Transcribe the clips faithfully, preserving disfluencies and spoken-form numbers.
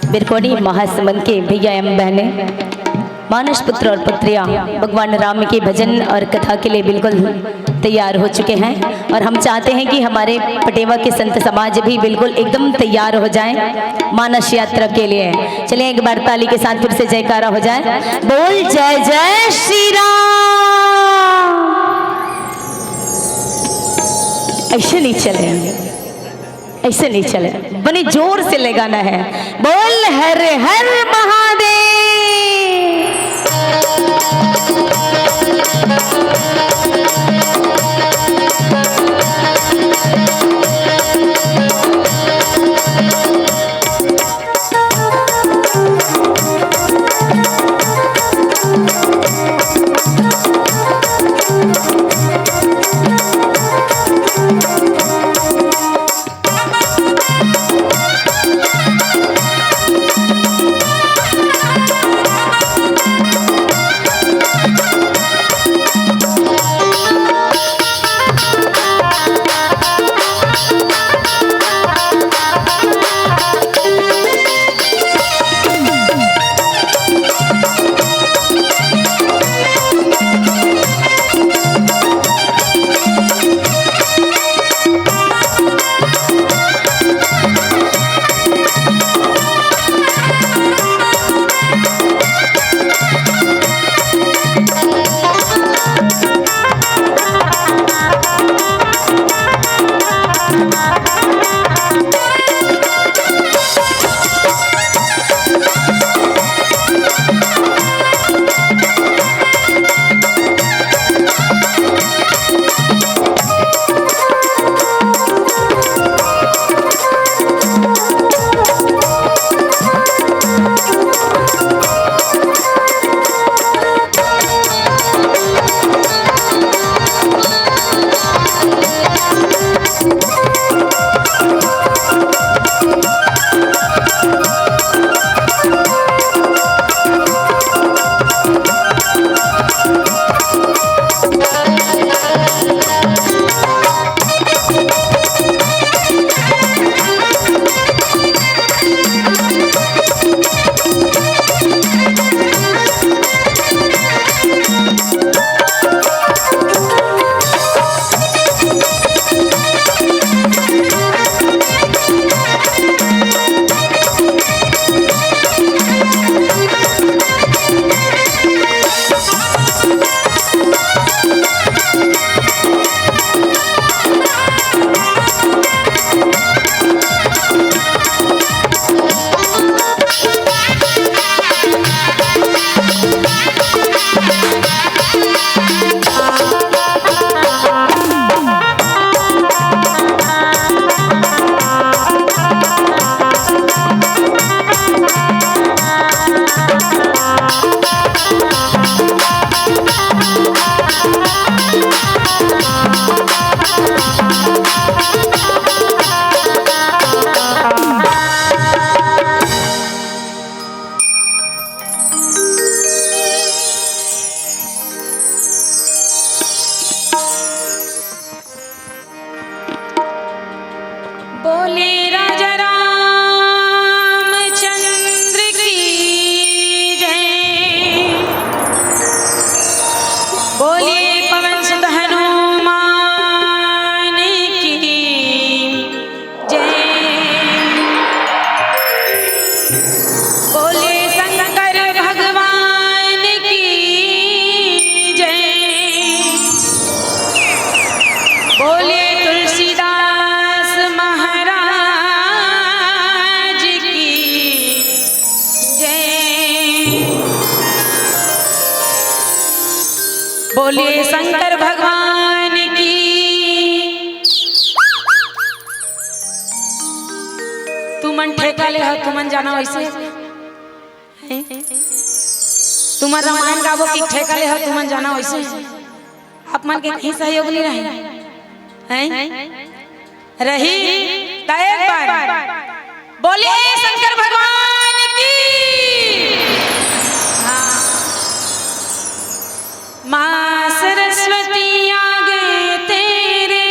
बिरकोनी महासमुंद के भैया एवं बहनें, मानस पुत्र और पुत्रियां भगवान राम के भजन और कथा के लिए बिल्कुल तैयार हो चुके हैं और हम चाहते हैं कि हमारे पटेवा के संत समाज भी बिल्कुल एकदम तैयार हो जाएं मानस यात्रा के लिए। चलिए, एक बार ताली के साथ फिर से जयकारा हो जाए। बोल जय जय श्री राम। ऐसे नहीं चले, ऐसे नहीं चले, बने जोर से लगाना है। बोल हर हर महादेव। बोले राजा रामचंद्र की जय। बोले पवन सुत हनुमान की जय। बोले शंकर भगवान की जय। बोले तुलसीदास महाराज की जय। बोले शंकर भगवान की। तुमन ठेका ले हो, तुमन जाना वैसे। तुमन रामायण गाबो कि ठेका ले हो, तुमन जाना वैसे। आप मन के कहीं सहयोग नहीं रहे। हैं? रही? त एक बार बोलिए शंकर भगवान की। हाँ। माँ सरस्वती आगे तेरे।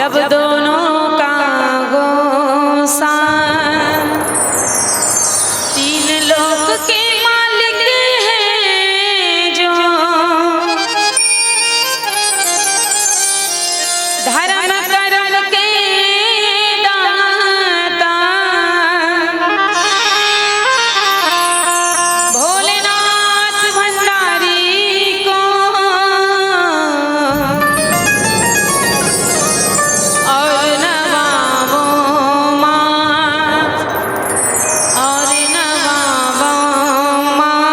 जब दोनों का गोसाई तीन लोक के मालिक है जो, धर्म कर्म के दाता भोलेनाथ भंडारी को और नवावो माँ, और नवावो माँ।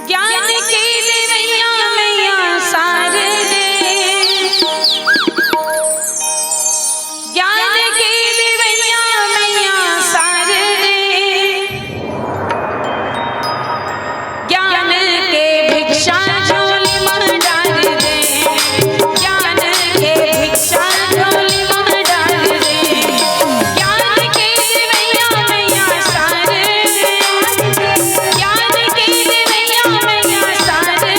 ज्ञान के देवैया मैया शारदे, ज्ञान के देवैया मैया शारदे, ज्ञान के भिक्षा झोली में डार दे, ज्ञान के भिक्षा झोली में डार दे, ज्ञान के देवैया मैया शारदे, ज्ञान के देवैया मैया शारदे,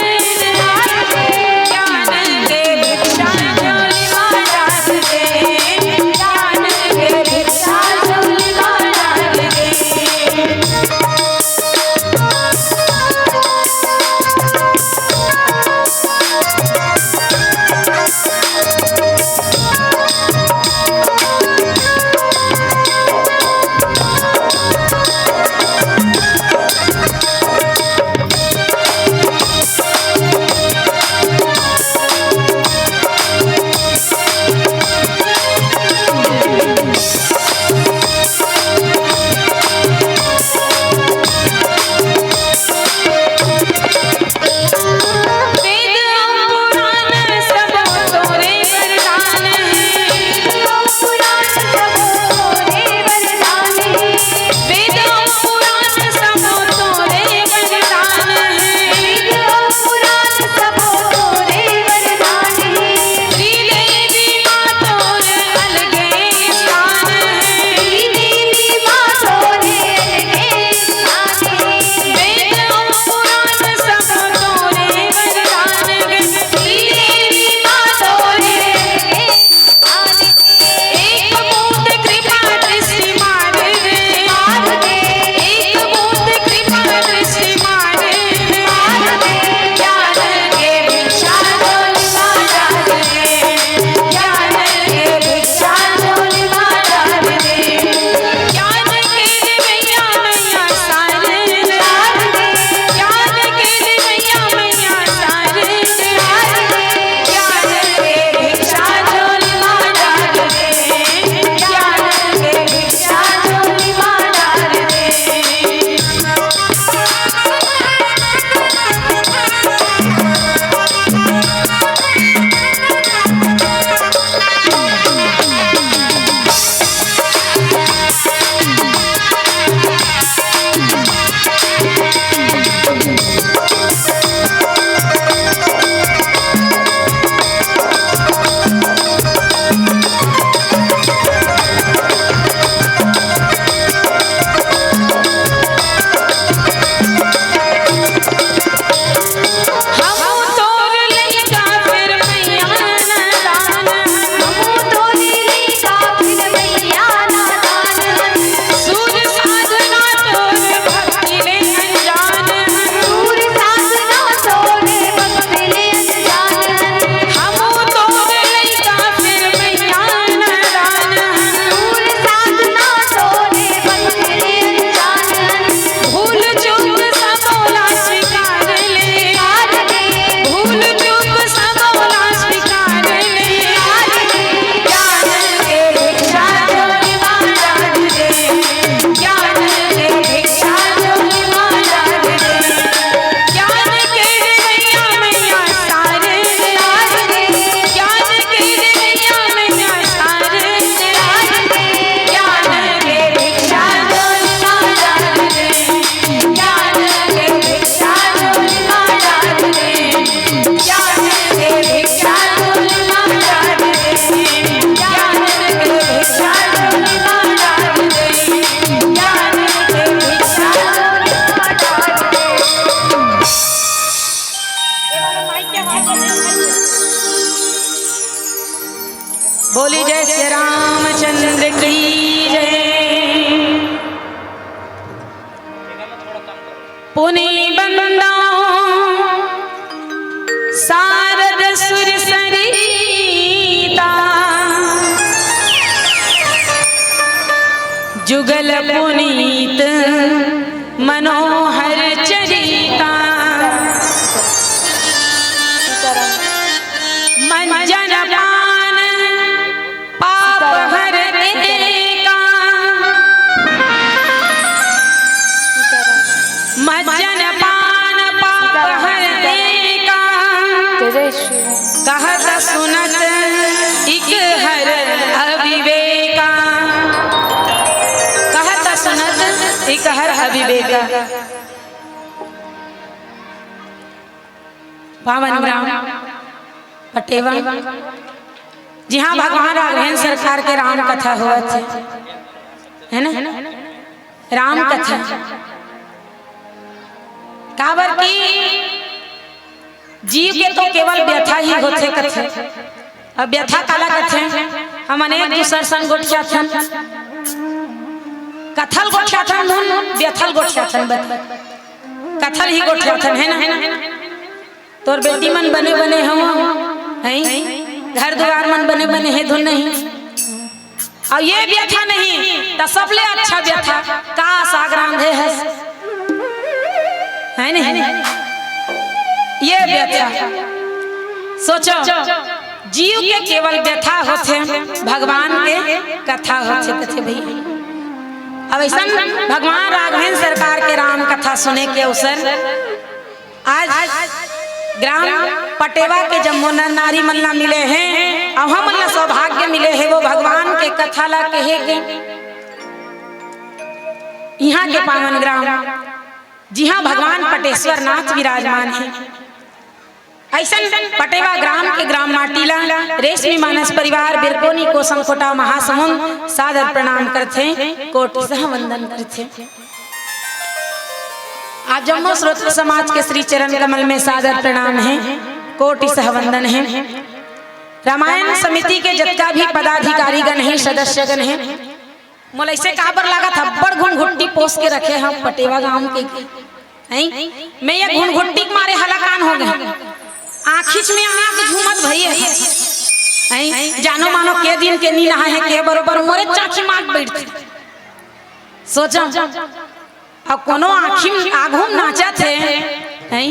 बोली जय श्री रामचंद्र की जय। पुनि बंदौं सारद सुर सरिता, जुगल पुनीत मनोहर चरिता। मज्जन पान पाप हर एका, मज्जन पान पाप हर एका। जय जय श्री राम। कहत सुनत इक हर अविवेका, कहत सुनत इक हर अविवेका। पावन ग्राम पटेवा, जिहाँ भगवान राघवेंद्र सरकार के राम कथा होवत हे, है ना? राम कथा। काबर कि जीव के तो केवल व्यथा ही होथे कथे। अब व्यथा काला कथे? हमन एक दूसर संग गोठियाथन, कथा ल गोठियाथन, धुन व्यथा ल गोठियाथन, बत कथा ल ही गोठियाथन, है ना? तोर बेटी मन बने बने हवं, हैं? घर दुवार मन बने बने हे, धुन नहीं। अउ ये व्यथा नहीं, त सबले अच्छा व्यथा, का साग रांधे हस, है नहीं? ये व्यथा। सोचो, जीव के केवल व्यथा होथे, भगवान के कथा होथे, कथे भैया। अब अइसन भगवान राघवेंद्र सरकार के राम कथा सुने के अवसर आज ग्राम पटेवा के जम्मो नर नारी मन ला मिले हे, अउ हमन ला सौभाग्य मिले हे वो भगवान के कथा ला कहे के। इहाँ के पावन ग्राम, जिहाँ भगवान पटेश्वर नाथ विराजमान हे, अइसन पटेवा ग्राम के ग्राम माटी ला रेशमी मानस परिवार बिरकोनी कोसमकोटा महासमुंद सादर प्रणाम करथे, कोटि सह वंदन करथे। आप जम्मो श्रोता समाज के श्री चरण कमल में सादर प्रणाम हे, कोटि सह वंदन हे। रामायण समिति के जतका भी पदाधिकारी गण हे, सदस्य गण हे, मोला अइसे काबर लागत, अब्बड़ घुनघुट्टी पोस के रखे हंव पटेवा गांव के, हैं? मैं ये घुनघुट्टी के मारे हलाकान हो गेंव। आँखीच में आँख झूमत भई हे, हैं? जानो मानो के दिन के नी नहाए हे, के बरोबर मोरे चाखी माग बइठथे। सोचंव, अब कोनो आँखी में आघू में नाचत हे, हैं?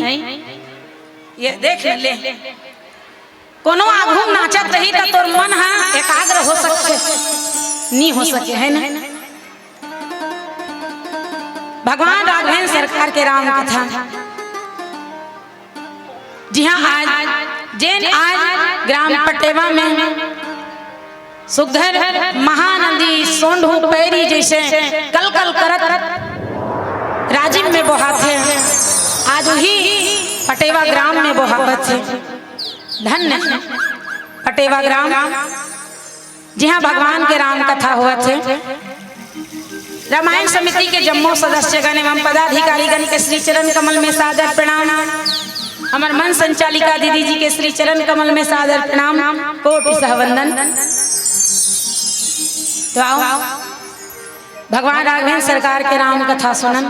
ये देख ले, कोनो आघू में नाचत रही त तोर मन ह एकाग्र हो सकथे, नी हो सके, है ना? भगवान राघवेंद्र सरकार के राम कथा, जिहाँ आज, जेन आज ग्राम पटेवा में सुघर महानदी सोंढू पैरी जइसे कलकल करत राजिम में बोहाथे, आज उही पटेवा ग्राम में बोहावत हे। धन्य पटेवा ग्राम, जिहाँ भगवान के राम कथा होवत हे। रामायण समिति के जम्मो सदस्यगण एवं पदाधिकारीगण के श्री चरण कमल में सादर प्रणाम। हमर मंच संचालिका दीदी जी के श्री चरण कमल में सादर प्रणाम, कोटि सह वंदन। तो आओ, भगवान राघवेंद्र सरकार के राम कथा सुनन।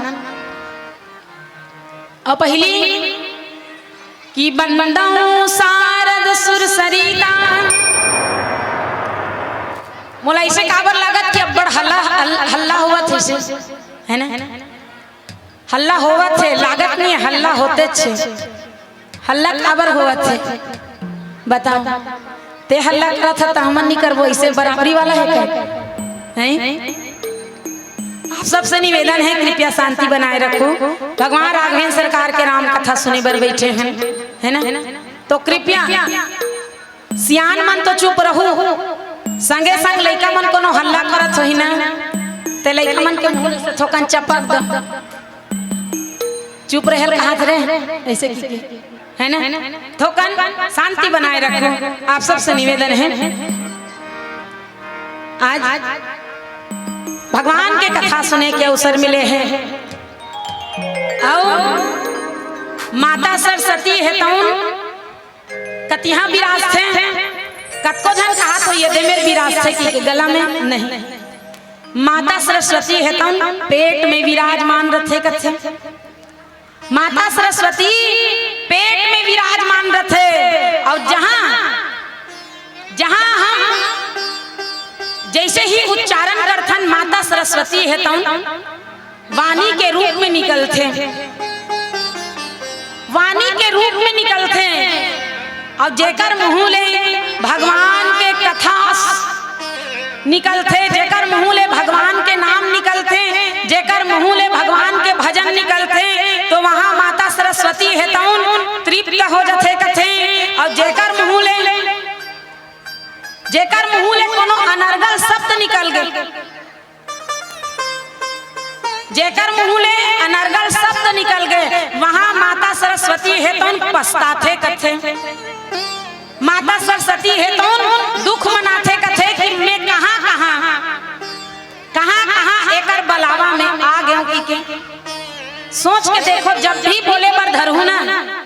अउ पहिली कि बंदौं सारद सुर सरिता। मोला अइसे काबर लागत कि अब्बड़ हल्ला, हल-, हल्ला होवत हे से, है ना? हल्ला होवत हे, लागत नहीं हे, हल्ला होतेच हे। हल्ला काबर होवत हे? बताओ। ते हल्ला करत ह, त हमन नी करबो, अइसे बराबरी वाला हे का? हैं? आप सबसे निवेदन हे, कृपया शांति बनाए रखो। भगवान राघवेंद्र सरकार के राम कथा सुने बर बइठे हन, है ना? तो कृपया सियान मन तो चुप रहू, संगे संग लइका मन कोनो हल्ला करत होही ना, ते लइका मन के मुंह से थोकन चपक दो। चुप रहे ल कहत रहे, अइसे कि, है ना? थोकन शांति बनाए रखो, आप सबसे निवेदन हे। आज भगवान के कथा सुने के अवसर मिले हे, अउ माता सरस्वती हे तउन कतिहाँ बिराजथे, कतको झन कहात होही, ये दे मेर विराजथे कहिके, गला में नहीं। माता सरस्वती हे तउन पेट में विराजमान रथे कथे। माता सरस्वती पेट में विराजमान रथे, अउ जहाँ, जहाँ हम जइसे ही उच्चारण करथन, माता सरस्वती हे तउन वाणी के रूप में निकलथे, वाणी के रूप में निकलथे। अउ जेकर मुँह ले भगवान के कथा निकलथे, जेकर मुँह ले भगवान के नाम निकलथे, जेकर मुँह ले भगवान के भजन निकलथे, तो वहाँ माता सरस्वती हे तउन तृप्त हो जथे कथे। अउ जेकर मुँह ले, जेकर मुँह ले कोनो अनर्गल शब्द निकल गे, जेकर मुँह ले अनर्गल शब्द निकल गे, वहाँ माता सरस्वती हे तउन पछताथे कथे। माता सरस्वती हे तउन दुख मनाथे कथे कि मैं कहाँ, कहाँ, कहाँ, कहाँ एकर बलावा में आ गेंव कहिके। सोच के देखो, जब भी बोले बर धरहू ना,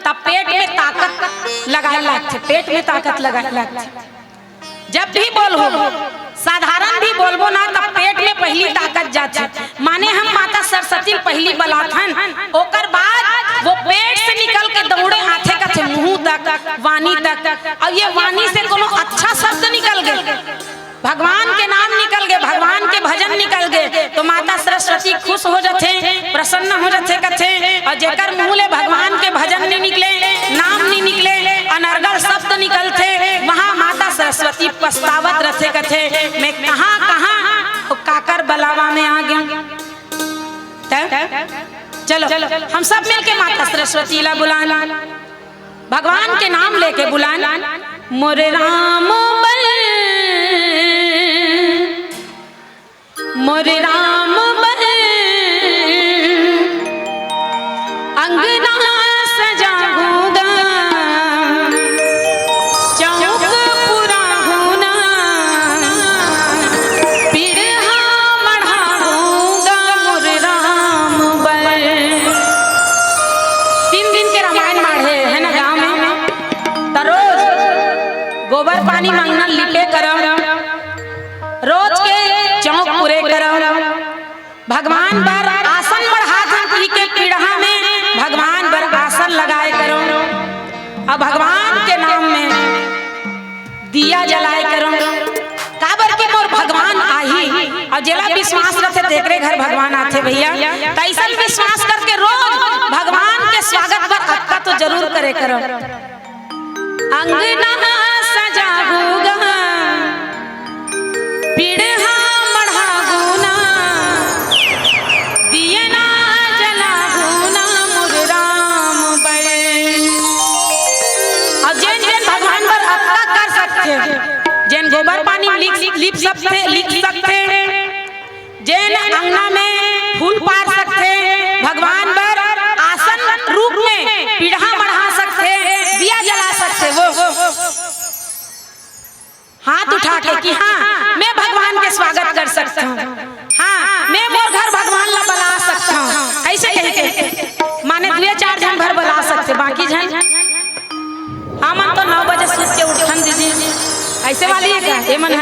तब पेट में ताकत लगाए लागथे, पेट में ताकत लगाए लागथे। जब भी बोलबो, साधारण भी बोलबो ना, तब पेट में पहिली ताकत जाथे। माने हम माता सरस्वती ल पहिली बलाथन, ओकर बाद वो पेट से निकल के दउड़े आथे कथे मुँह तक, वाणी तक। अउ ये वाणी से कोनो अच्छा शब्द निकल गे, भगवान के नाम निकल गे, भगवान के भजन निकल गे, तो माता सरस्वती खुश हो जथे, प्रसन्न हो जथे कथे। अउ जेकर मुँह ले भगवान के भजन नइ निकले, नाम नइ निकले, अनर्गल शब्द निकलथे, वहाँ माता सरस्वती पछतावत रथे कथे, मैं कहाँ, कहाँ अउ काकर बलावा में आ गेंव। त चलो, हम सब मिलके माता सरस्वती ला बुलान, भगवान के नाम लेके बुलान, मोरे राम बल, मोरे राम बल, अंगना सजाहूँ गा, चौक पुराहूँ ना, पीढ़ा मढ़ाहूँ गा, मोरे राम बल। तीन दिन के रामायण माढ़े हे ना गाँव में, त रोज गोबर पानी म अंगना लिपे करव, रोज के चौक पुरे करव, भगवान बर आसन मढ़ाथन कहिके पीढ़ा में भगवान बर आसन लगाए करव, अउ भगवान के नाम में दिया जलाए करव, काबर कि मोर भगवान आही। अउ जेला विश्वास रथे, तेकरे घर भगवान आथे भइया। त अइसन विश्वास करके रोज भगवान के स्वागत बर अतका तो जरूर करे करव। अंगना सजाहूँ गा, पीढ़ा मढ़ाहूँ ना, दियना जलाहूँ ना, मोर राम बल। अउ जेन जेन भगवान बर अतका कर सकथे, जेन गोबर पानी लिख, लिप सकथे, लिख सकथे, जेन अंगना में फूल पार सकथे, भगवान बर आसन रूप में पीढ़ा मढ़ा सकथे, दिया जला सकथे, वो हाथ उठा के कि हाँ, मैं भगवान के स्वागत कर सकता हूँ, हाँ, मैं मोर घर भगवान ला बला सकता हूँ। कइसे कहिके? माने दुए चार झन भर बला सकथे, बाकी झन हमन तो नौ बजे सुत के उठथन दीदी, अइसे वाली हे का ये मन ह?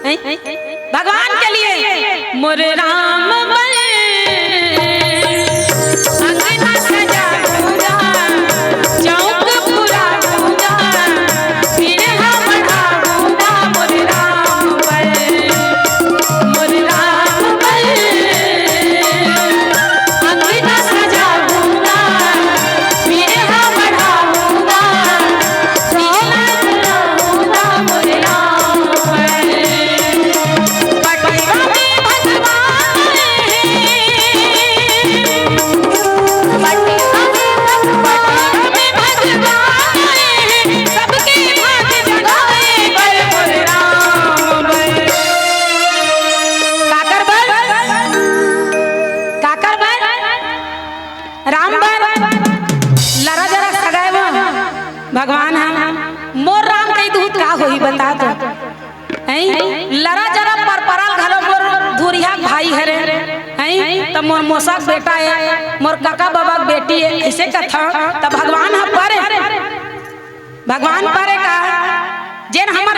हैं? भगवान के लिए मोरे राम बल, अंगना सजाहूँ गा, चौक पुराहूँ गा, पीढ़ा मढ़ाहूँ गा, मोरे राम बल, मोरे राम बल, अंगना सजाहूँ गा, पीढ़ा मढ़ाहूँ गा, दियना जलाहूँ गा, मोरे राम बल। पटवा में भगवान आए हैं, पटवा में भगवान आए हैं, सबके भाग जगाए बर, मोरे राम बल। काकर बर? काकर बर? राम बर। लरा जरा सगाए वो भगवान ह, मोर राम कहि दूँ त का होही बता तो। हैं? लरा जरा परपराल घलो मोर दूरिहा भाई हरे, हैं? त मोर मोसा के बेटा हे, मोर कका बबा के बेटी हे, अइसे कथँव, त भगवान ह परे, भगवान परे का, जेन हमर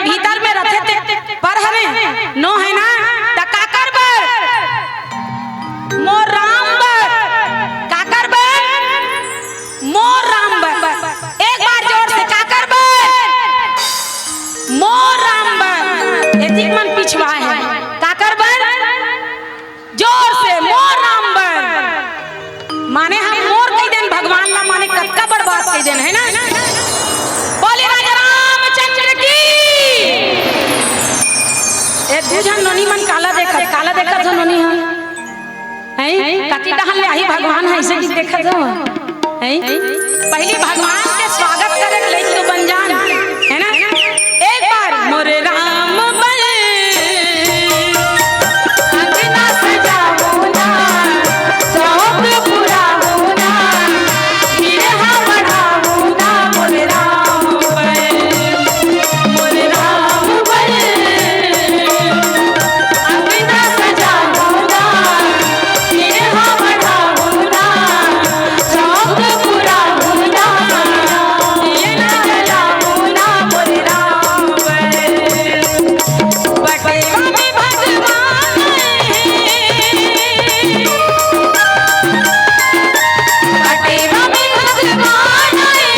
मोर राम बर। एक बार जोर से, काकर बर? मोर राम बर। एतिक मन पिछवा हे। काकर बर? जोर से, मोर राम बर। माने हम मोर कहि देन भगवान ला, माने कतका बड़ बात कहि देन, हे ना? बोले राजा रामचंद्र की। ए दू झन नोनी मन काला देखत, काला देखत हो नोनी हा? हैं? कति डहन ले आही भगवान ह, अइसे कि देखत हो? हैं? पहिली भगवान के स्वागत करे के लइक तो बन जान, हे ना? एक बार मोरे राम बल, अंगना सजावो ना, चौक पुरावो ना, बिरहा बढ़ावो ना, मोरे राम बल, मोरे राम बल। अंगना सजावो ना, बिरहा बढ़ावो ना, चौक पुरावो ना, दिया जलावो ना, मोरे राम बल। बटेवा में भगवान हे। बटेवा में भगवान आए,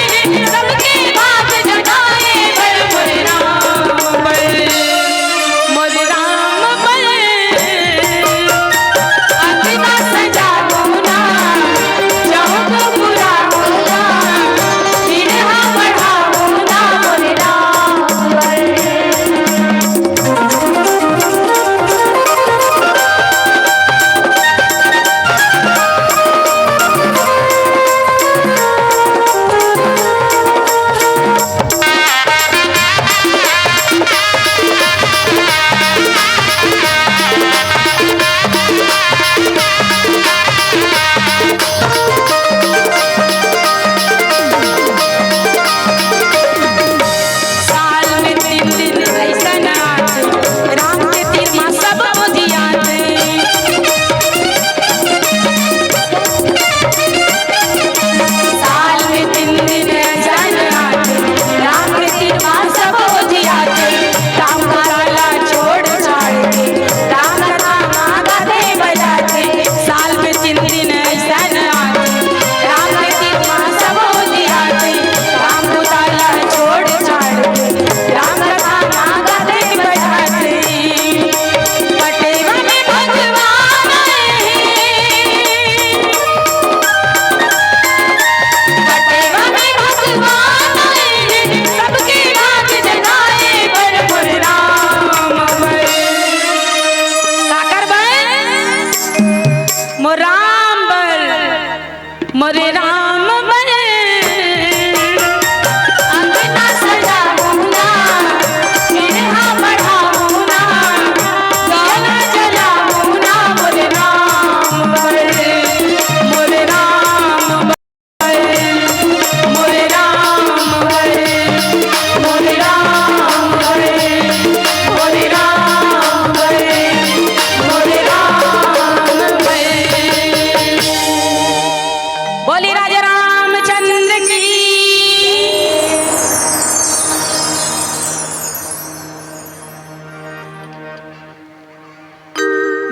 सबके भाग जगाए बर मोरे राम बल, मोरे राम बल। अंगना सजावो ना, चौक पुरावो ना, बिरहा बढ़ावो ना, मोरे राम बल। साल में तीन दिन अइसन आथे, राम के तीर मा सब ओधियाथे। साल में तीन दिन अइसन आथे, राम के तीर मा सब ओधियाथे। काम काज ला छोड़ छाड़ के, राम कथा मा गाथे बजाथे। साल में तीन दिन अइसन आथे, राम के तीर मा सब ओधियाथे। काम बुता ला छोड़ छाड़ के, राम कथा मा गाथे बजाथे। बटेवा में भगवान आए हे। बटेवा में भगवान आए हे, सबके भाग जगाए बर मोर राम बर। काकर बर? मोर राम बर। मोरे राम बल। अंगना सजावो ना, बिरहा बढ़ावो ना, दिया जलावो ना, मोरे राम बल, मोरे राम बल, मोरे राम बल, मोरे राम बल, मोरे राम बल, मोरे राम बल। बोली राजा रामचंद्र की।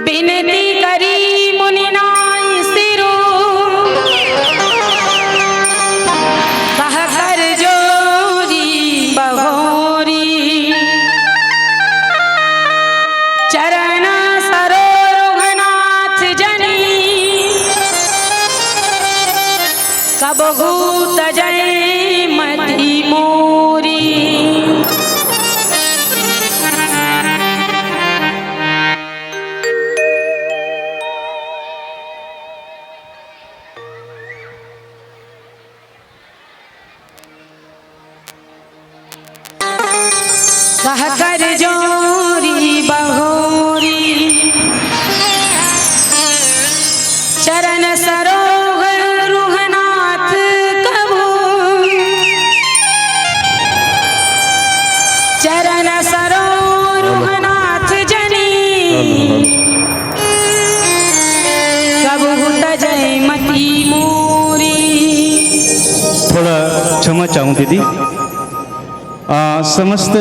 बिनती करी मुनि नाई सिरु, कह कर जोरी बहोरी। चरण सरोरघनाथ जनी, कबहू तजय मति मोरी। कह कर जोरी बहोरी, चरण सरोवर रुहनाथ कबू, चरण सरोवर रुहनाथ जनी, कबहू तजय मति मोरी। थोड़ा क्षमा चाहूँ दीदी। आ, समस्त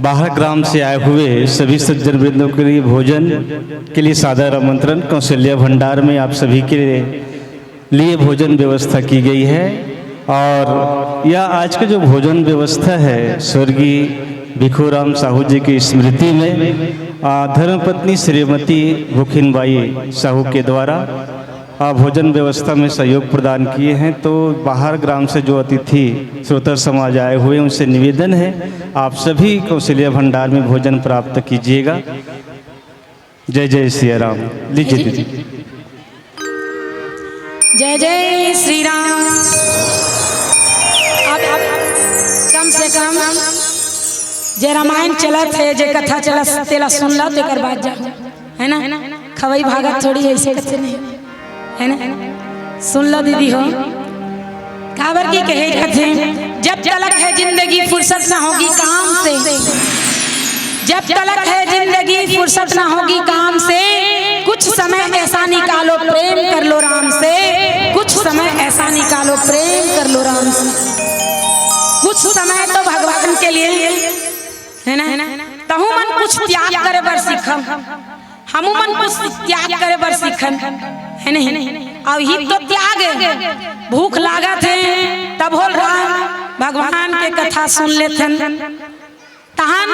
बाहर ग्राम से आए हुए सभी सज्जन वृंदों के लिए भोजन के लिए सादर आमंत्रण। कौशल्या भंडार में आप सभी के लिए लिए भोजन व्यवस्था की गई है। और यह आज का जो भोजन व्यवस्था है, स्वर्गीय भिखुराम साहू जी की स्मृति में, आ, धर्मपत्नी श्रीमती भूखिन बाई साहू के द्वारा, आ, भोजन व्यवस्था में सहयोग प्रदान किए हैं। तो बाहर ग्राम से जो अतिथि श्रोता समाज आए हुए, उनसे निवेदन है, आप सभी कौशल्या भंडार में भोजन प्राप्त कीजिएगा। जय जय सिया राम। लीजिए दीदी। जय जय श्री राम। अब, अब कम से कम जे रामायण चलत हे, जे कथा चलत, तेला सुन ला, तेकर बाद जा, है ना? खवई भागत थोड़ी है, ऐसे करते नहीं, है ना? सुन ला दीदी हो, काबर की कहे जाथे, जब तलक है जिंदगी फुर्सत ना होगी काम से, जब तलक है जिंदगी फुर्सत ना होगी काम से, कुछ समय ऐसा निकालो प्रेम कर लो राम से, कुछ समय ऐसा निकालो प्रेम कर लो राम से। कुछ समय तो भगवान के लिए, है ना? तहु मन कुछ त्याग करे बर सीखम, हमू मन कुछ त्याग करे बर सीखन, है नहीं? अउ ही तो त्याग है। भूख लागत है, तब होल राम भगवान के कथा सुन लेथन, तहान,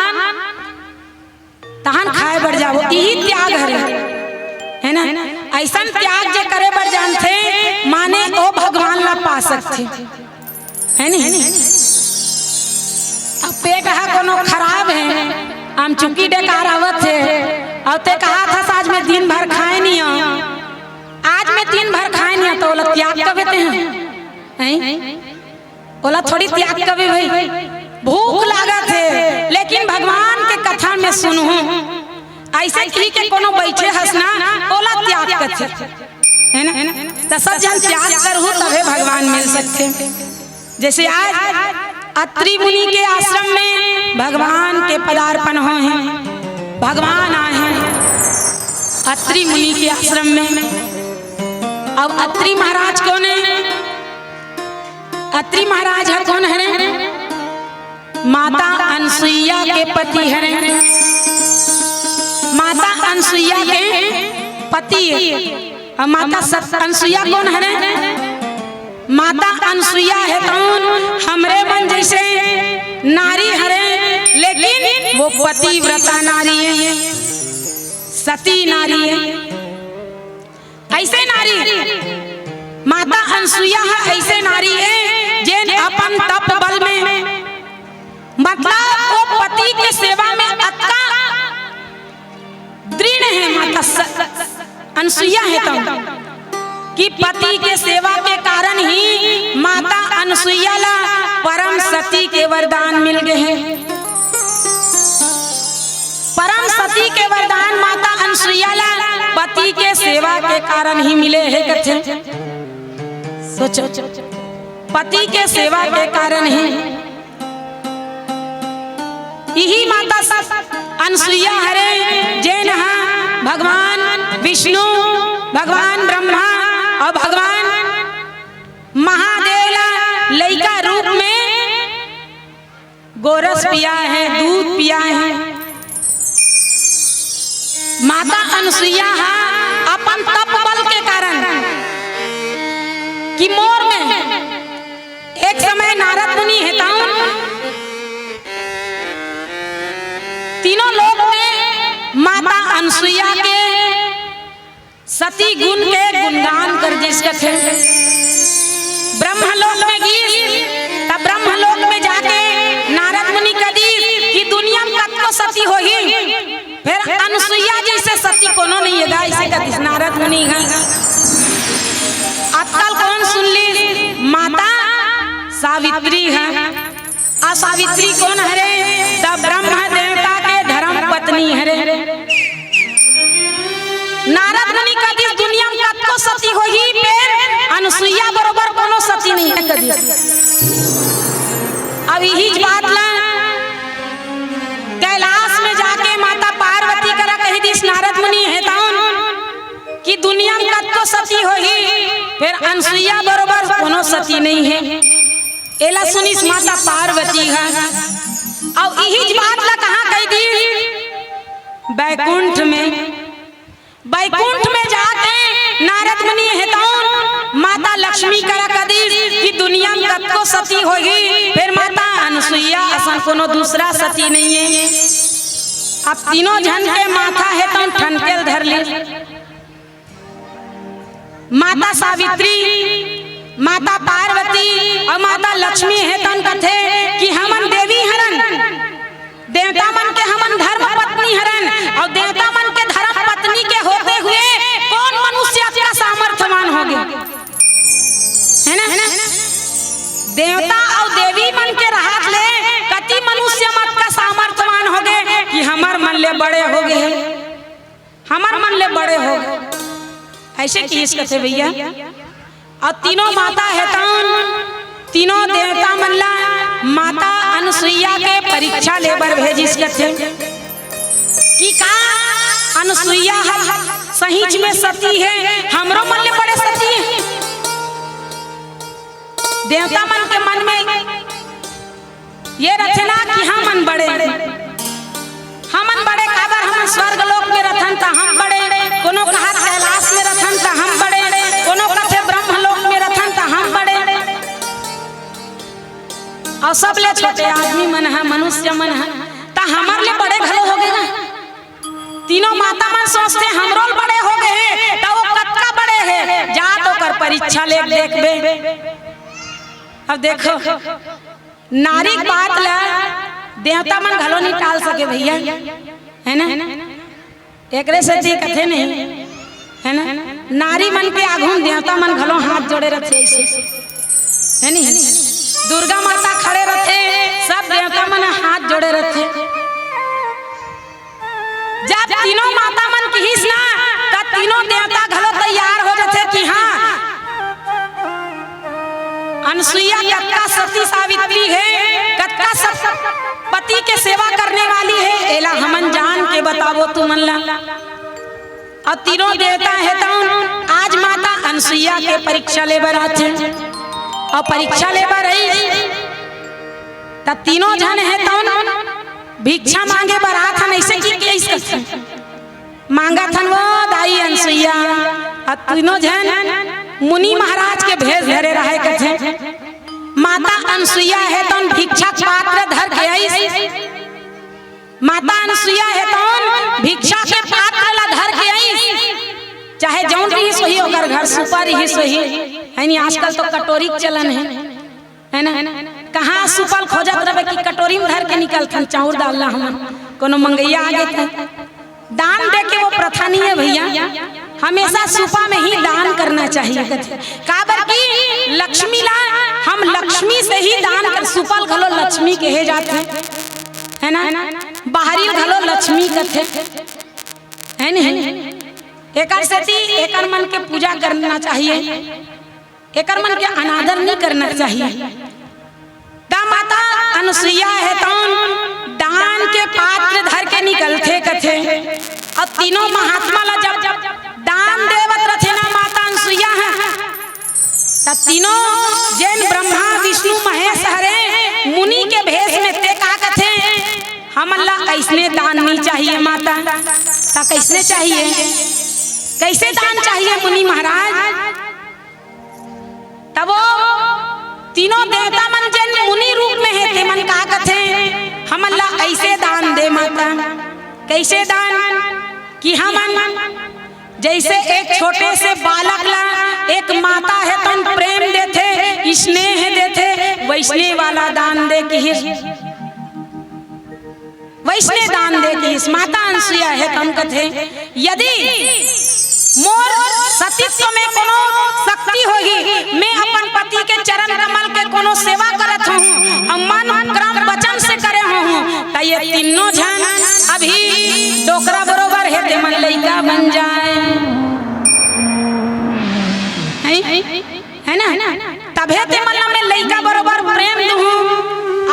तहान खाए बर जाबो, यही त्याग हरे, है ना? ऐसन त्याग जे करे बर जानथे, माने ओ भगवान ला पा सकथे, है नहीं? अब पेट हा कोनो खराब है, हम चुकी डकार आवत है, और ते कहा था आज मैं दिन भर खाए नहीं हूँ, आज मैं दिन भर खाए नहीं हूँ, तो ओला त्याग कबे ते हैं? हैं? ओला थोड़ी त्याग कबे भाई, भूख लागत है, लेकिन भगवान के कथा में सुनहूँ, ऐसे कही के कोनो बैठे हस ना, ओला त्याग कथे, है ना? तो सब जन त्याग करहू तबे भगवान मिल सकथे। जैसे आज अत्रि मुनि के आश्रम में भगवान के पदार्पण होय हे, भगवान आए हैं अत्रि मुनि के आश्रम में। अब अत्रि महाराज कोन है? अत्रि महाराज ह कोन हरे? माता अनसुईया के पति हरे। माता अनसुईया के पति हे। अउ माता सत-, अनसुईया कोन हरे? माता अनसुईया हे तउन हमरे मन जैसे नारी हरे, लेकिन वो पतिव्रता नारी हे, सती नारी हे। ऐसे नारी, माता अनसुईया ह ऐसे नारी हे, जेन अपन तप बल में, मतलब वो पति के सेवा में अतका दृढ़ हे माता स-, अनसुईया हे तउन कि पति के सेवा के कारण ही माता अनसुईया ला परम सती के वरदान मिल गे हे। परम सती के वरदान माता अनसुईया ला पति के सेवा के कारण ही मिले हे कथे। सोचो, पति के सेवा के कारण ही। इही माता सत अनसुईया हरे, जेन हा भगवान विष्णु, भगवान ब्रह्मा अउ भगवान महादेव ला लइका रूप में गोरस पिया हे, दूध पिया हे। माता अनसुईया हा अपन तप बल के कारण कि मोर में एक समय नारद मुनि हे तउन तीनों लोक में माता अनसुईया के सती गुण के गुणगान कर दिस कथे। ब्रह्मलोक में गिस, तब ब्रह्मलोक में जाके नारद मुनि कदिस कि दुनिया में कतको सती होही, फेर अनसुईया जैसे सती कोनो नहीं हे गा, ऐसे कदिस नारद मुनि ह। अतका ल कोन सुन लिस? माता सावित्री ह। अउ सावित्री कोन हरे? त ब्रह्म देवता के धर्म पत्नी हरे। नारद मुनि कदिस दुनिया में कतको सती होही, फेर अनसुईया बरोबर कोनो सती नहीं हे कदिस। अब इही बात ला कैलाश में जाके माता पार्वती करा कहि दिस नारद मुनि हे तउन कि दुनिया में कतको सती होही, फेर अनसुईया बरोबर कोनो सती नहीं हे। एला सुनिस माता पार्वती ह, अउ इही बात ला कहाँ कहि दिस? बैकुंठ में। बैकुंठ में जाके नारद मुनि हे तउन माता लक्ष्मी करा कदिस कि दुनिया में कतको सती होही, फेर माता अनुसुईया असन कोनो दूसरा सती नइ हे। अब तीनों झन के माथा हे तउन ठनके ल धर लिस। माता सावित्री, माता पार्वती अउ माता लक्ष्मी हे तउन कथे कि हमन देवी हरन, देवता मन के हमन धर्म पत्नी हरन, अउ देवता मन के धर्म पत्नी के होते हुए कोन मनुष्य अतका सामर्थवान होगे? हे ना? देवता अउ देवी मन के रहत ले कति मनुष्य मन अतका सामर्थवान होगे कि हमर मन ले बड़े होगे हे, हमर मन ले बड़े होगे। अइसे किहिस कथे भइया। अउ तीनों माता हे तउन, तीनों देवता मन ला माता अनुसुईया के परीक्षा ले बर भेजिस कथे कि का अनुसुईया ह सहीच में सती हे, हमरो मन ले बड़े सती हे। देवता मन के मन में ये रथे ना कि हमन बड़े, हमन बड़े काबर, हमन स्वर्ग लोक में रथन त हम बड़े, कोनो कहत कैलाश में रथन त हम बड़े, कोनो कथे ब्रह्म लोक में रथन त हम बड़े। अउ सबले छोटे आदमी मन ह, मनुष्य मन ह, त हमर ले बड़े घलो होगे ना। तीनों माता मन सोचथे हमरो ले बड़े होगे हे, त वो कतका बड़े हे, जात ओकर परीक्षा ले देखबे। अब देखो, नारी के बात ला देवता मन घलो नइ टाल सके भइया, हे ना? एकरे सेती कथे नहीं, हे ना? नारी मन के आघू म देवता मन घलो हाथ जोड़े रथे अइसे, हे नी? दुर्गा माता खड़े रथे, सब देवता मन हाथ जोड़े रथे। जब तीनों माता मन किहिस ना, त तीनों देवता घलो तैयार हो जथे कि हाँ, अनुसुईया कतका सती सावित्री हे, कतका सत पति के सेवा करने वाली हे, एला हमन जान के बताबो तुमन ला। अउ तीनों देवता हे तउन आज माता अनुसुईया के परीक्षा ले बर आथे। अउ परीक्षा ले बर आइस त तीनों झन हे तउन भिक्षा मांगे बर आथन, अइसे कि कइस कथे, मांगत हन वो दाई अनुसुईया। अउ तीनों झन मुनि महाराज के भेष धरे रहय कथे। माता अनुसुईया हे तउन भिक्षा के पात्र धर के आइस। माता अनुसुईया हे तउन भिक्षा के पात्र ला धर के आइस। चाहे जउन रिहिस होही, ओकर घर सुपा रिहिस होही, हे नी? आजकल तो कटोरी के चलन हे, हे ना? कहाँ सुपा ल खोजत रहबे कि कटोरी म धर के निकलथन चाउर दाल ला हमन, कोनो मंगइया आगे त। दान दे के वो प्रथा नइ हे भइया, हमेशा सुपा में ही दान करना चाहिए कथे। काबर कि लक्ष्मी ला, हम लक्ष्मी से ही दान कर, सुपा ल घलो लक्ष्मी कहे जाथे, हे ना? बाहरी ल घलो लक्ष्मी कथे, हे नहीं? एकर सेती एकर मन के पूजा करना चाहिए, एकर मन के अनादर नइ करना चाहिए। त माता अनुसुईया हे तउन दान के पात्र धर के निकलथे कथे। अउ तीनों महात्मा ला जब दान देवत रथे ना माता अनुसुईया ह, त तीनों जेन ब्रह्मा विष्णु महेश हरे मुनि के भेष में, ते का कथे, हमन ला अइसने दान नइ चाहिए माता। त कइसने चाहिए, कइसे दान चाहिए मुनि महाराज? तब वो तीनों देवता मन जेन मुनि रूप में हे, तेमन का कथे, हमन ला अइसे दान दे माता। कइसे दान? कि हमन जइसे एक छोटे से बालक ला एक माता हे तउन प्रेम देथे, स्नेह देथे, वइसने वाला दान दे किहिस। वइसने दान दे किहिस। माता अनुसुईया हे तउन कथे, यदि मोर सतीत्व में कोनो शक्ति होही, मैं अपन पति के चरण कमल के कोनो सेवा करत होहूँ अउ मन क्रम वचन से करे होहूँ, त ये तीनों झन अभी डोकरा बरोबर हे, तेमन लइका बन जाए। हैं? हे ना? तभे तेमन ला मैं लइका बरोबर प्रेम दुहूँ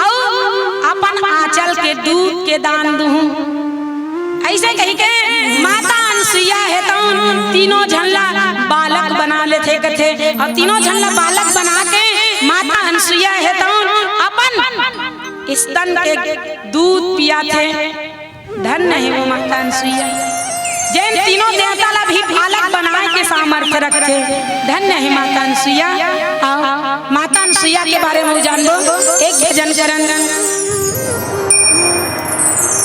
अउ अपन आँचल के दूध के दान दुहूँ। अइसे कहि के माता अनुसुईया हे तउन तीनों झन ला बालक बना लेथे कथे, अउ तीनों झन ला बालक बना के माता अनुसुईया हे तउन अपन स्तन के दूध पियाथे। धन्य हे वो माता अनुसुईया। जेन तीनों देवता ला भी बालक बनाए के सामर्थ्य रखथे। धन्य हे माता अनसुईया। आओ, माता अनसुईया के बारे में जानबो। एक भजन करन।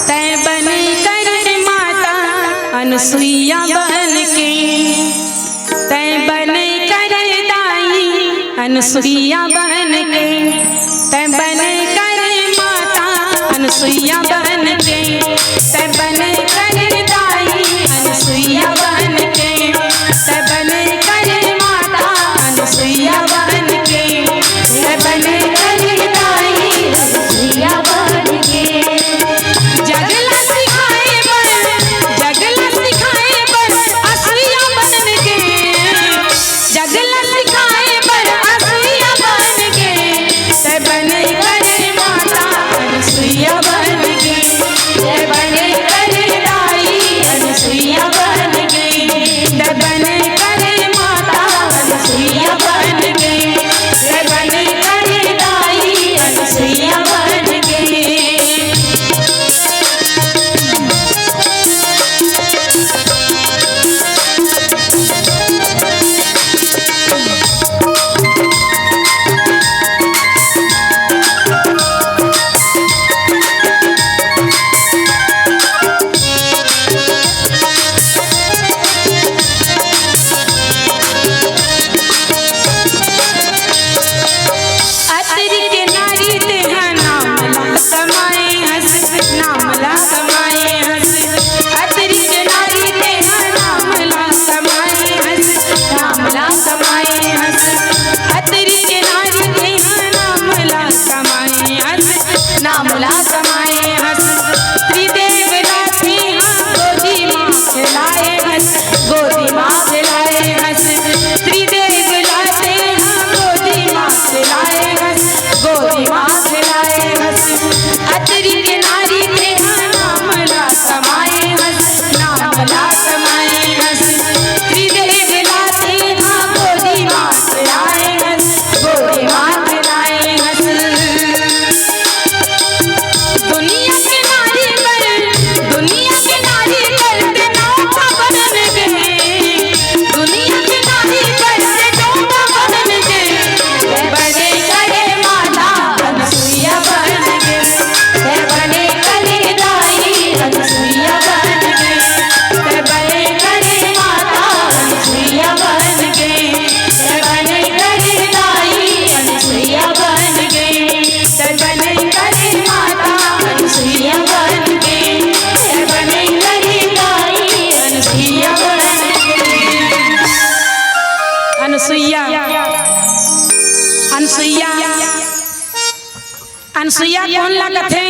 तैं बने कर माता अनसुईया बन के, तैं बने कर दाई अनसुईया बन के, तैं बने कर माता अनसुईया बन के, तैं बने कर दाई अनसुईया बन के, तैं बने कर माता अनसुईया बन के, तैं बने कर दाई अनसुईया बन के। जग ला सिखाए बर, जग ला सिखाए बर असुईया बन के, जग ला सिखाए बर असुईया बन के, तैं बने कर माता अनसुईया बन के, तैं बने कर दाई अनसुईया बन के, तैं बने कर माता अनसुईया बन के, तैं बने कर दाई अनसुईया बन के। अतरी के नारी तेहा नाम ला कमाए हस, नाम ला कमाए हस। अतरी के नारी तेहा नाम ला कमाए हस, नाम ला कमाए हस। अतरी के नारी तेहा नाम ला कमाए हस, नाम ला कमाए हस। त्रिदेव ला तेहा गोदी मा खेलाए हस, गोदी मा खेलाए हस। त्रिदेव ला तेहा गोदी मा खेलाए हस, गोदी मा खेलाए हस। अतरी के नारी तेहा नाम ला कमाए हस, नाम ला कमाए हस। त्रिदेव ला तेहा गोदी मा खेलाए हस, गोदी मा खेलाए हस। दुनिया के नारी बर, दुनिया के नारी बर तें नौका बन गे। दुनिया के नारी बर तें नौका बन गे। तैं बने करे माता अनसुईया बन गे। तैं बने करे दाई अनसुईया बन गे। तैं बने करे माता अनसुईया बन गे। तैं बने करे दाई अनसुईया बन गे। तैं बने करे माता अनसुईया बन के, तैं बने करे दाई अनसुईया बन के। अनसुईया, अनसुईया, अनसुईया कोन ला कथे?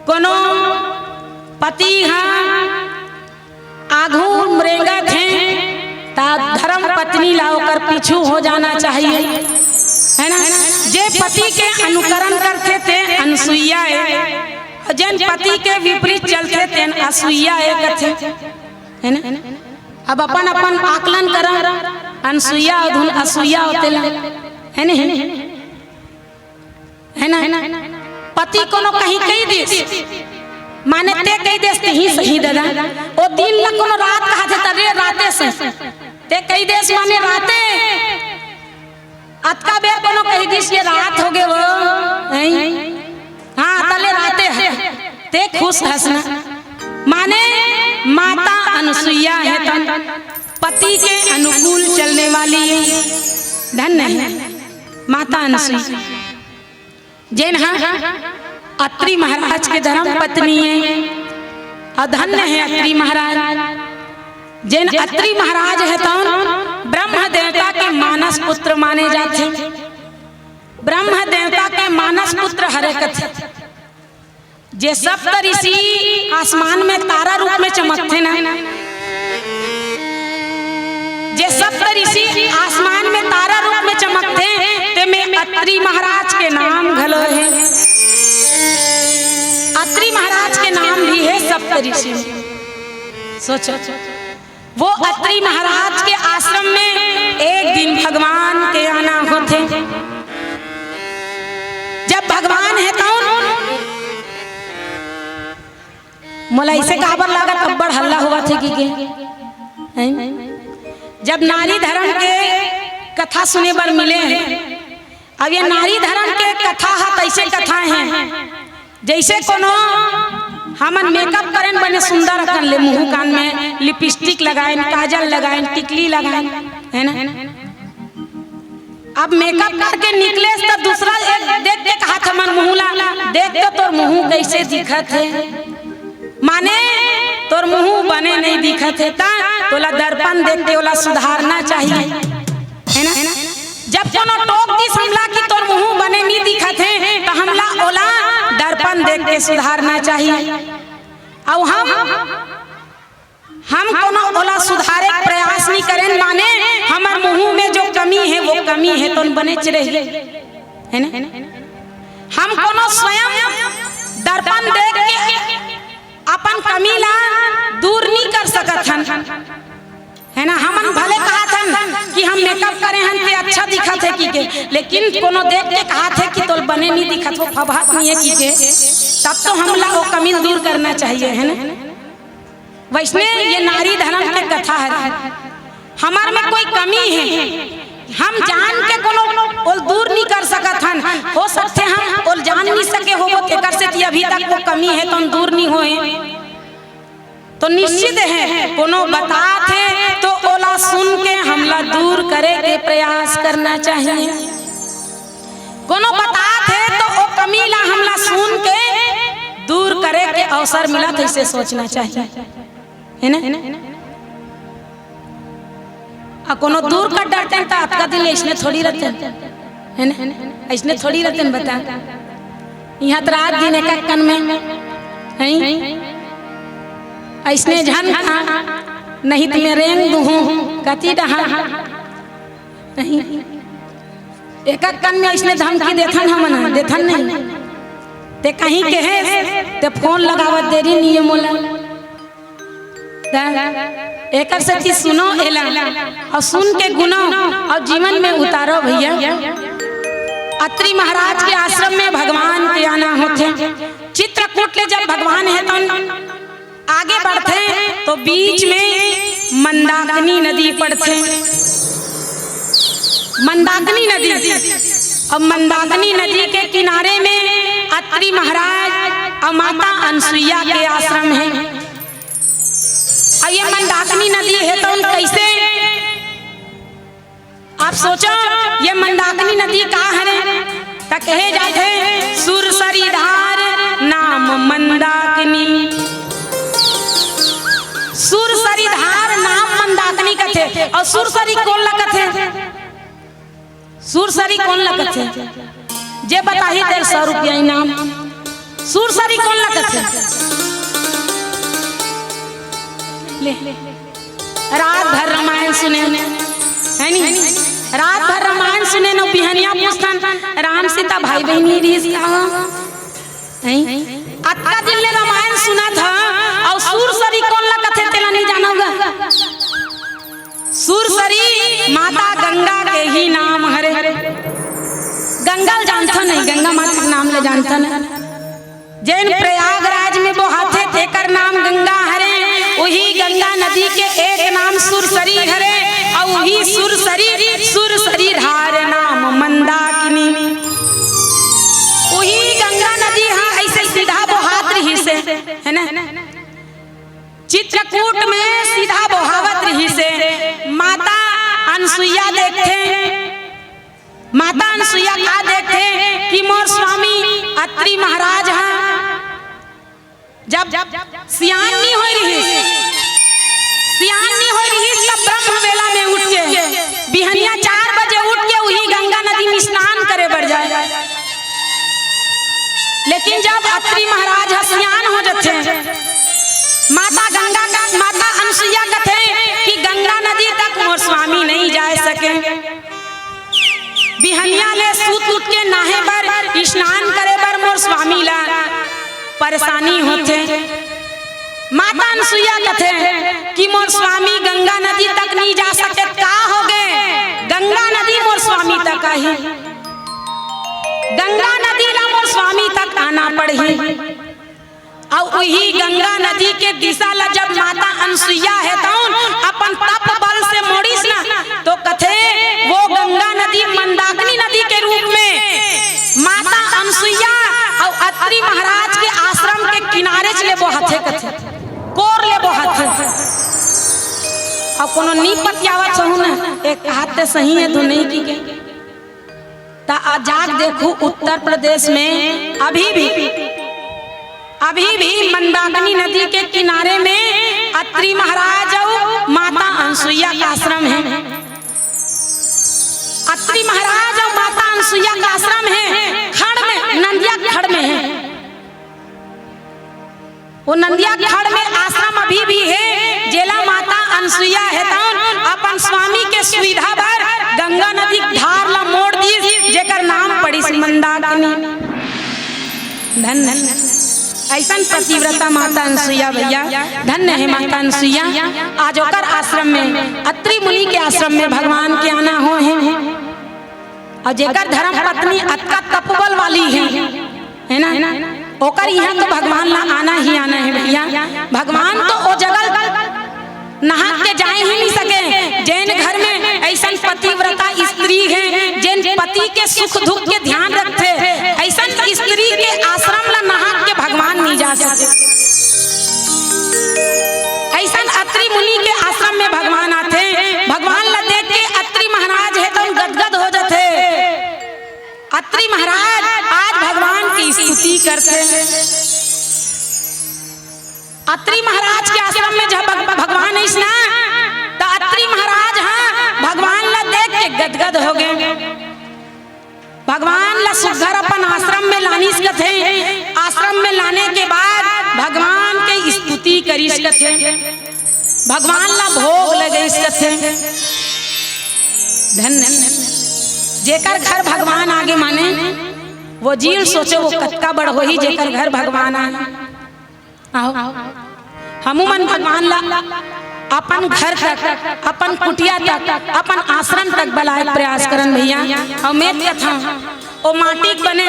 कोनो पति हा आघू रेंगत हे, त धर्म पत्नी ला ओकर पीछू हो जाना चाहिए, है ना? जे पति के अनुकरण करथे, ते अनसुईया ए, अउ जेन पति के विपरीत चलथे, तेन असुईया ए कथे, है ना? अब अपन अपन आकलन करव, अनसुईया अउ धुन असुईया होथे ला, है ना? है ना? पति कोनो कहीं कहि दिस, माने ते कहि देस, तिही सही ददा। ओ दिन ला कोनो रात कहाथे, त रे राते से। ते कहि देस माने राते। अतका बेर कोनो कहि दिस, ये रात होगे वो। हैं? हाँ, त ले राते हे। ते खुश हस ना। माने माता अनसुईया हे त पति के अनुकूल चलने वाली। धन्य हे माता अनसुईया। जेन हा अत्रि महाराज के धर्म पत्नी हे, अउ धन्य हे अत्रि महाराज। जेन अत्रि महाराज हे तउन ब्रह्म देवता के मानस पुत्र माने जाथे। ब्रह्म देवता के मानस पुत्र हरे कथे। जे सप्त ऋषि आसमान में तारा रूप में चमकथे ना, जे सप्त ऋषि आसमान में तारा रूप में चमकथे, तेमे अत्रि महाराज के नाम घलो हे। अत्रि महाराज के नाम भी हे सप्त ऋषि। सोचो, वो अत्रि महाराज के आश्रम में एक दिन भगवान के आना होथे। जब भगवान हे तउन मोला ऐसे काबर लागत, अब्बड़ हल्ला होवत हे कि के? हैं? जब नारी धर्म के कथा सुने बर मिले हे, अब ये नारी धर्म के कथा ह तैसे कथा हे, जैसे कोनो हमन मेकअप करेन, बने सुंदर अकन ले मुंह कान में लिपस्टिक लगाएन, काजल लगाएन, टिकली लगाएन, है ना? अब मेकअप करके निकले त दूसरा एक देख के कहाथे हमर मुंह ला, "देख तो तोर मुंह कैसे दिखत हे।" माने तोर मुंह बने नहीं दिखत हे, त तोला दर्पण देख के ओला सुधारना चाहिए, है ना? जब कोनो टोक दिस हमला कि तोर मुंह बने नहीं दिखत हे, त हमला ओला दर्पण देख के सुधारना चाहिए। अउ हम हम कोनो ओला सुधारे के प्रयास नहीं करेन, माने हमर मुंह में जो कमी हे, वो कमी हे, तो बनेच रही, है ना? हम कोनो स्वयं दर्पण देख के अपन कमी ला दूर नहीं कर सकत हन, है ना? हमन भले कहत हन कि हम मेकअप करे हन, ते अच्छा दिखत हे कि के, लेकिन कोनो देख के कहत हे कि तोर बने नहीं दिखत, वो फबहत नहीं हे कि के, तब तो हमला वो कमी दूर करना चाहिए, है ना? वैसने ये नारी धर्म के कथा हरे। हमर में कोई कमी हे, हम जान के कोनो ओल दूर नहीं कर सकत हन। हो सकथे हम ओल जान नहीं सके होबो, तेकर सेती अभी तक वो कमी हे, तो दूर नहीं होए। तो निश्चित हे, कोनो बतात हे, तो ओला सुन के हमला दूर करे के प्रयास करना चाहिए। कोनो बतात हे, तो ओ कमी ला हमला सुन के दूर करे के अवसर मिलत हे, इसे सोचना चाहिए, है ना? अउ कोनो दूर कर डरतेन, त अतका दिन अइसने थोड़ी रहतेन, है ना? अइसने थोड़ी रहतेन, बता। इहाँ त रात दिन एक एक कन में, हैं? अइसने झन का, नहीं त मैं रेंग दूहूँ, कति डहा, नहीं? एक एक कन में अइसने धमकी देथन हमन, देथन नहीं? ते कहीं कहे, ते फोन लगावत देरी नहीं हे मोला। त एकर सेती सुनो एला, अउ सुन के गुनो, अउ जीवन में उतारो भैया। अत्रि महाराज के आश्रम में भगवान के आना होथे। चित्रकूट ले जब भगवान हे तो आगे बढ़थे, तो बीच में मंदाकिनी नदी पड़थे। मंदाकिनी नदी, अब मंदाकिनी नदी के किनारे में अत्रि महाराज अउ माता अनसुईया के आश्रम हे। अउ ये मंदाकिनी नदी हे तो कइसे, आप सोचो, ये मंदाकिनी नदी का हरे? त कहे जाथे, "सुरसरी धार नाम मंदाकिनी।" सुरसरी धार नाम मंदाकिनी कथे, अउ सुरसरी कोन ला कथे? सुरसरी कोन ला कथे? जे बताही तेला सौ रुपया इनाम। सुरसरी कोन ला कथे? ले, रात भर रामायण सुने, है नी? रात भर रामायण सुने न, बिहनिया पूछथन, "राम सीता भाई बहिनी रिहिस का?" हैं? अतका दिन ले रामायण सुनत हव, अउ सुरसरी कोन ला कथे तेला नहीं जानव गा? सुरसरी माता गंगा के ही नाम हरे। गंगा ल जानथन नहीं, गंगा माता के नाम ल जानथन। जेन प्रयागराज में बोहाथे, तेकर नाम गंगा हरे। उही गंगा नदी के एक नाम सुरसरी हरे, अउ उही सुरसरी, सुरसरी धार नाम मंदाकिनी। उही गंगा नदी ह अइसे सीधा बोहात रिहिसे, है ना? चित्रकूट में सीधा बोहावत रिहिसे। माता अनसुईया देखथे, माता अनसुईया का देखथे कि मोर स्वामी अत्रि महाराज ह जब सियान नी होय रिहिस, सियान नी होय रिहिस, तब ब्रह्म बेला में उठ के, बिहनिया चार बजे उठ के उही गंगा नदी में स्नान करे बर जाय। लेकिन जब अत्रि महाराज ह सियान हो जथे, माता गंगा का, माता अनसुईया कथे कि गंगा नदी तक मोर स्वामी नहीं जाय सके। बिहनिया ले सूत उठ के नहाय बर, स्नान करे बर मोर स्वामी ला परेशानी होथे। माता अनसुईया कथे कि मोर स्वामी गंगा नदी तक नहीं जा सके, का होगे? गंगा नदी मोर स्वामी तक आही, गंगा नदी ला मोर स्वामी तक आना पड़ही। अउ उही गंगा नदी के दिशा ला जब माता अनसुईया हे तउन अपन तप बल से मोड़िस ना, तो कथे वो गंगा नदी मंदाकिनी नदी के रूप में माता अनसुईया अउ अत्रि महाराज के आश्रम के किनारे च ले बोहाथे कथे, कोर ले बोहाथे। अउ कोनो नी पतियावत हूँ ना, एक हाथ ते सही है तो नहीं की के। त आ जाग देखू, उत्तर प्रदेश में अभी भी, अभी भी मंदाकिनी नदी के किनारे में अत्रि महाराज अउ माता अनसुईया का आश्रम है। अत्रि महाराज अउ माता अनसुईया का आश्रम है, खड़ में, नंदिया खड़ में है। वो नंदिया खड़ में आश्रम अभी भी हे, जेला माता अनसुईया हे तउन अपन स्वामी के सुविधा बर गंगा नदी धार ला मोड़ दीस, जेकर नाम पड़िस मंदाकिनी। धन्य, धन्य। अइसन पतिव्रता माता अनसुईया भैया, धन्य हे माता अनसुईया। आज ओकर आश्रम में, अत्रि मुनि के आश्रम में भगवान के आना होहे। अउ जेकर धर्म पत्नी अतका तपोबल वाली हे, है ना, ओकर इहाँ तो भगवान ला आना ही आना हे भैया। भगवान तो ओ जगह नहा के जाए ही नहीं सके। जेन घर में अइसन पतिव्रता स्त्री हे, जेन पति के सुख दुख के ध्यान रखथे, अइसन स्त्री के आश्रम ला नहा के भगवान नहीं जा सके। अइसन अत्रि मुनि के आश्रम में भगवान आथे। भगवान ला देख के अत्रि महाराज हे तउन गदगद हो जाथे। अत्रि महाराज आज भगवान की स्तुति करथे। अत्रि महाराज के आश्रम में जब भग-, भगवान आइस ना, त अत्रि महाराज ह भगवान ला देख के गदगद हो गे। भगवान ला सुघर अपन आश्रम में लानिस कथे। आश्रम में लाने के बाद भगवान के स्तुति करिस कथे, भगवान ला भोग लगइस कथे। धन्य, जेकर घर भगवान आगे माने, वो जी ल सोचो वो कतका बड़ होही जेकर घर भगवान आगे। आओ, हमू मन भगवान ला अपन घर तक, अपन कुटिया तक, अपन आश्रम तक बलाए के प्रयास करन भैया। अउ मैं कथंव, ओ माटी के बने,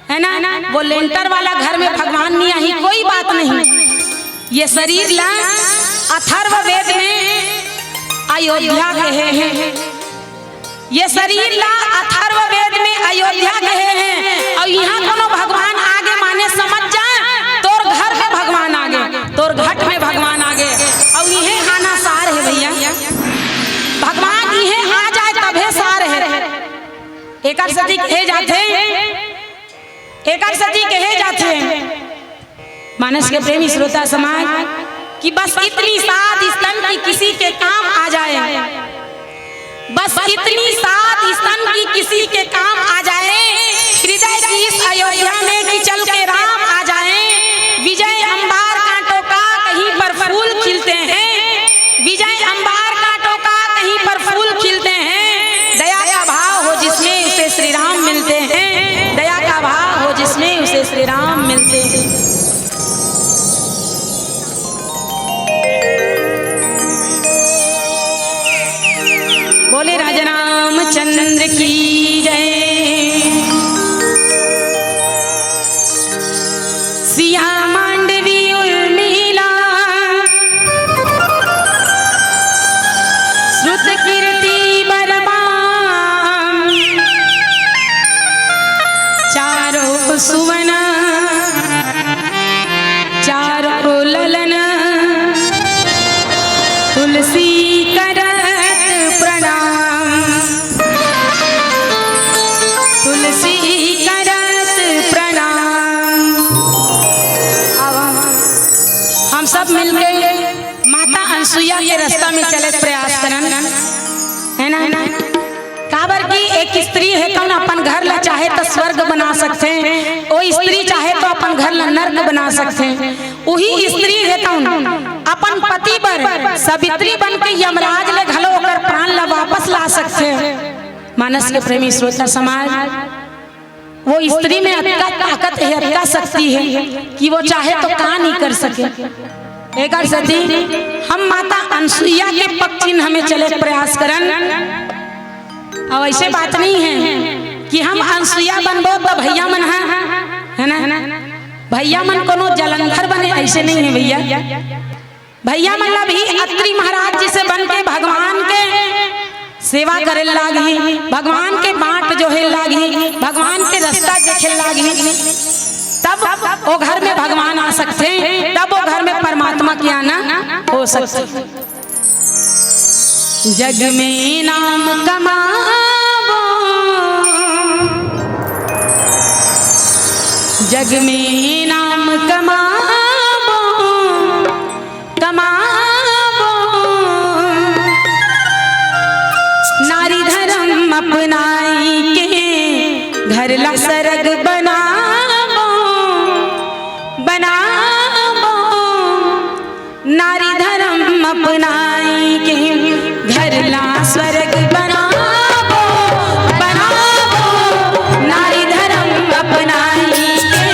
है ना, वो लेंटर वाला घर में भगवान नहीं आही, कोई बात नहीं। ये शरीर ला अथर्ववेद में अयोध्या कहे हे। ये शरीर ला अथर्ववेद में अयोध्या कहे हे। अउ इहाँ कोनो भगवान आगे माने समझ जा, तोर घर में भगवान आगे, तोर घट में भगवान आगे। अउ इहें आना सार हे भैया, भगवान इहें आ जाए तभे सार हे। एकर सेती कहे जाथे, एकर सेती कहे जाथे मानस के प्रेमी श्रोता समाज कि बस इतनी साध स्तन की किसी के काम आ जाए, बस इतनी साध स्तन की किसी के काम आ जाए, हृदय की इस अयोध्या में कि चल के राम आ जाए। विजय अंबार कांटों का कहीं पर फूल खिलते हैं, विजय अंबार कांटों का कहीं पर फूल खिलते हैं। दया का भाव हो जिसमें उसे श्री राम मिलते हैं, दया का भाव हो जिसमें उसे श्री राम मिलते हैं। बोले राजा रामचंद्र की जय। सिया मांडवी उर्मिला, श्रुत कीर्ति बरबा, चारों सुवन, चारों ललन, तुलसी करत प्रणाम, तुलसी करत प्रणाम। अब हम सब मिलके माता अनसुईया के रास्ता में चले के प्रयास करन, है ना, है ना? काबर कि एक स्त्री हे तउन अपन घर ला चाहे त स्वर्ग बना सकथे, ओ स्त्री चाहे तो अपन घर ला नर्क बना सकथे। उही स्त्री हे तउन अपन पति बर सावित्री बन के यमराज ले घलो ओकर प्राण ला वापस ला सकथे। मानस के प्रेमी श्रोता समाज, वो स्त्री में अतका ताकत हे, अतका शक्ति हे कि वो चाहे तो का नहीं कर सके। एकर सेती हम माता अनसुईया के पग चिन्ह में चले के प्रयास करन। अउ अइसे बात नहीं हे कि हम अनसुईया बनबो त भैया मन ह, है ना, भैया मन कोनो जलंधर बने, अइसे नइ हे भैया। भैया मन ला भी अत्रि महाराज जइसे बन के भगवान के सेवा करे लागही, भगवान के बाट जोहे लागही, भगवान के रस्ता देखे लागही, तब ओ घर में भगवान आ सकथे, तब ओ घर में परमात्मा के आना हो सकथे। जग में नाम कमाबो, जग में नाम कमाबो, कमाबो। नारी धरम अपनाई के घर ला सरग बनाबो, बनाबो। नारी धरम अपनाई के घर ला स्वर्ग बनाबो, बनाबो। नारी धरम अपनाई के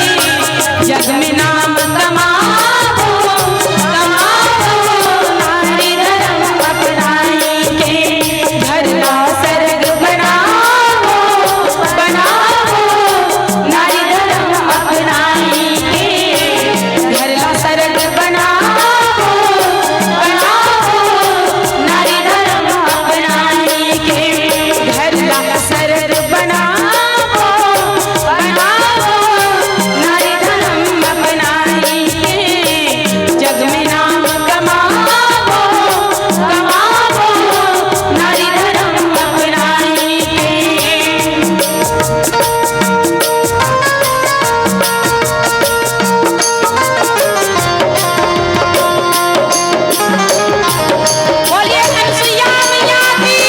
जग में नाम कमाबो, कमाबो। नारी धरम अपनाई के घर ला स्वर्ग बनाबो, बनाबो। नारी धरम अपनाई के घर ला सरग बनाबो, बनाबो। नारी धरम अपनाई के घर ला सरग बनाबो, बनाबो। नारी धरम अपनाई के जग में नाम कमाबो, कमाबो। नारी धरम अपनाई के बोलिए अनसुईया मैया की,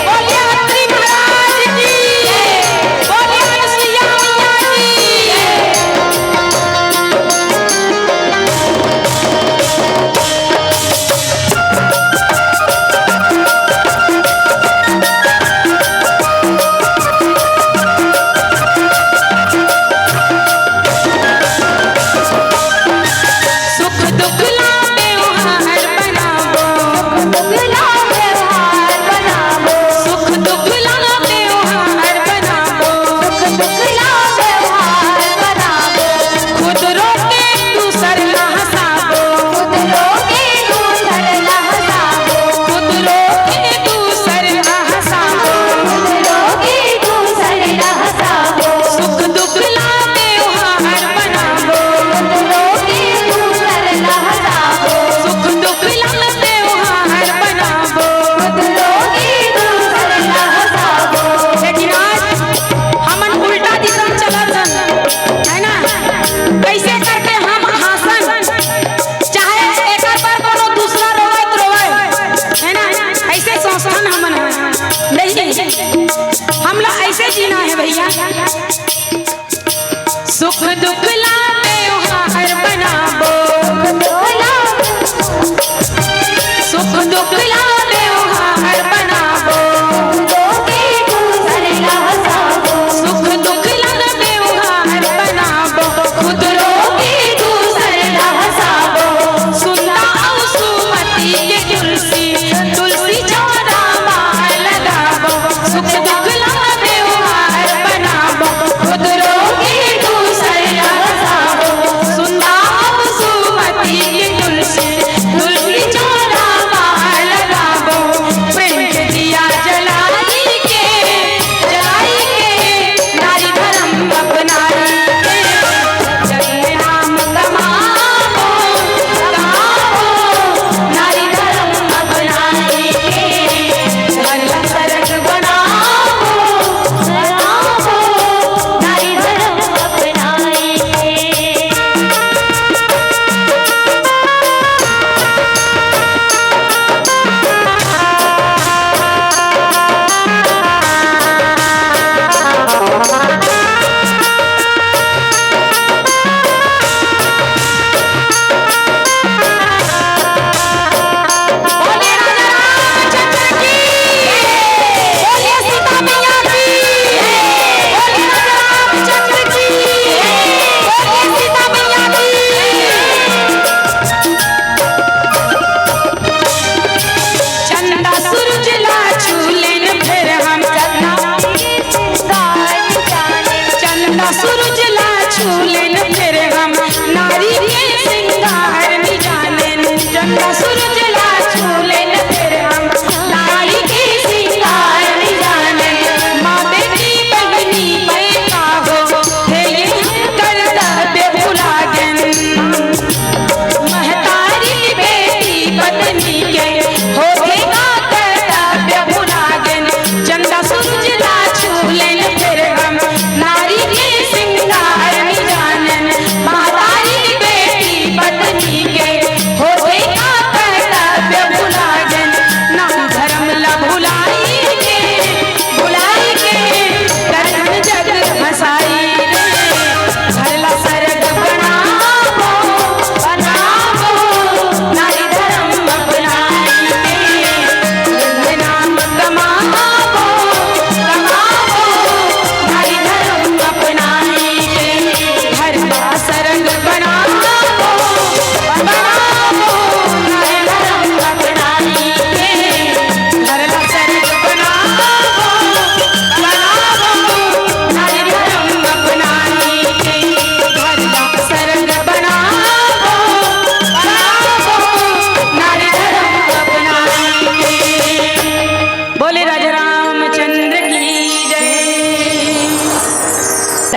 बोलिए अत्रि महाराज की, बोलिए अनसुईया मैया की। सुख दुख ला व्यवहार बनाबो, सुख दुख ला व्यवहार बनाबो, सुख दुख ला व्यवहार बनाबो। सुख दुख ला व्यवहार बनाबो। खुद रोके दूसर ला हँसाबो। खुद रोके दूसर ला हँसाबो। खुद रोके दूसर ला हँसाबो। खुद रोके दूसर ला हँसाबो। सुख दुख ला व्यवहार बनाबो। खुद रोके दूसर ला हँसाबो। सुख दुख ला व्यवहार बनाबो। खुद रोके दूसर ला हँसाबो। लेकिन आज हमन उल्टा दिशा में चलत हन, है ना? कैसे करके हम हँसन, चाहे एकर पर कोनो दूसरा रोवत रोवे, है ना? ऐसे सोचथन हमन ह। नहीं, हमला ऐसे जीना है भैया। सुख दुख ला व्यवहार बनाबो। सुख दुख ला व्यवहार बनाबो। सुख दुख ला व्यवहार बनाबो। खुद रोके दूसर ला हँसाबो। सुंदा अउ सुमति के तुलसी, तुलसी चौरा मा लगाबो। सुख दुख ला व्यवहार बनाबो। खुद रोके दूसर ला हँसाबो।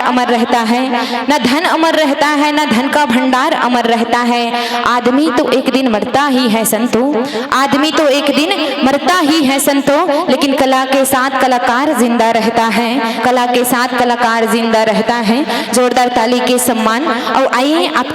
अमर रहता है, ना धन अमर रहता है, ना धन का भंडार अमर रहता है। आदमी तो एक दिन मरता ही है संतो, आदमी तो एक दिन मरता ही है संतो, लेकिन कला के साथ कलाकार जिंदा रहता है, कला के साथ कलाकार जिंदा रहता है। जोरदार ताली के सम्मान। और आइए, आप